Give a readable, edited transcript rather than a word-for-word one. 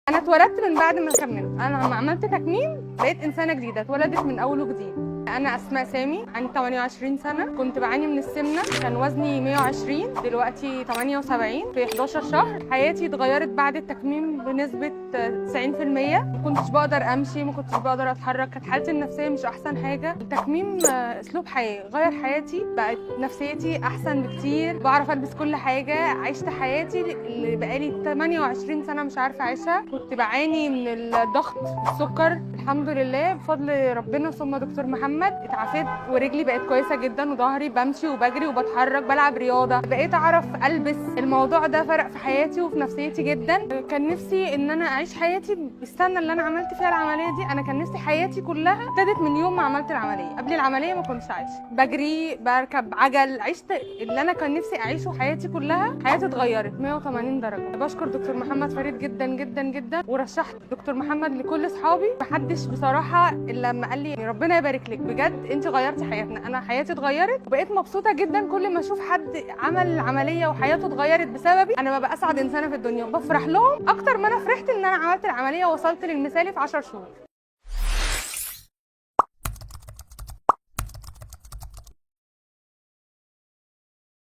انا اتولدت من بعد ما كملت. انا لما عملت تكميم بقيت انسانه جديده، اتولدت من اول وجديد. انا اسماء سامي، عندي 28 سنه، كنت بعاني من السمنة، كان وزني 120، دلوقتي 78 في 11 شهر. حياتي اتغيرت بعد التكميم بنسبة 90%. ما كنتش بقدر امشي، ما كنتش بقدر اتحرك، كانت حالتي النفسية مش احسن حاجة. التكميم اسلوب حياة، غير حياتي، بقت نفسيتي احسن بكتير، بعرف البس كل حاجة. عشت حياتي اللي بقالي 28 سنة مش عارفه اعيشها. كنت بعاني من الضغط، السكر، الحمد لله بفضل ربنا ثم دكتور محمد اتعافيت، ورجلي بقت كويسة جدا، وظهري بمشي وبجري وبتحرك، بلعب رياضة، بقيت اعرف البس. الموضوع ده فرق في حياتي وفي نفسيتي جدا. كان نفسي ان انا اعيش حياتي السنة اللي انا عملت فيها العملية دي. انا كان نفسي حياتي كلها ابتدت من يوم ما عملت العملية. قبل العملية ما كنتش عايشه، بجري، بركب عجل، عشت اللي انا كان نفسي اعيشه حياتي كلها. حياتي اتغيرت 180 درجه. بشكر دكتور محمد فريد جدا جدا جدا، ورشحت دكتور محمد لكل اصحابي. محدش بصراحة الا لما قال لي ربنا يبارك لك بجد، انت غيرتي حياتنا. انا حياتي اتغيرت وبقيت مبسوطة جدا كل ما اشوف حد عمل عملية وحياته اتغيرت بسببي. انا ببقى اسعد انسانه في الدنيا، وبفرح لهم اكتر ما انا فرحت ان انا عملت العملية ووصلت للمثالي في 10 شهور.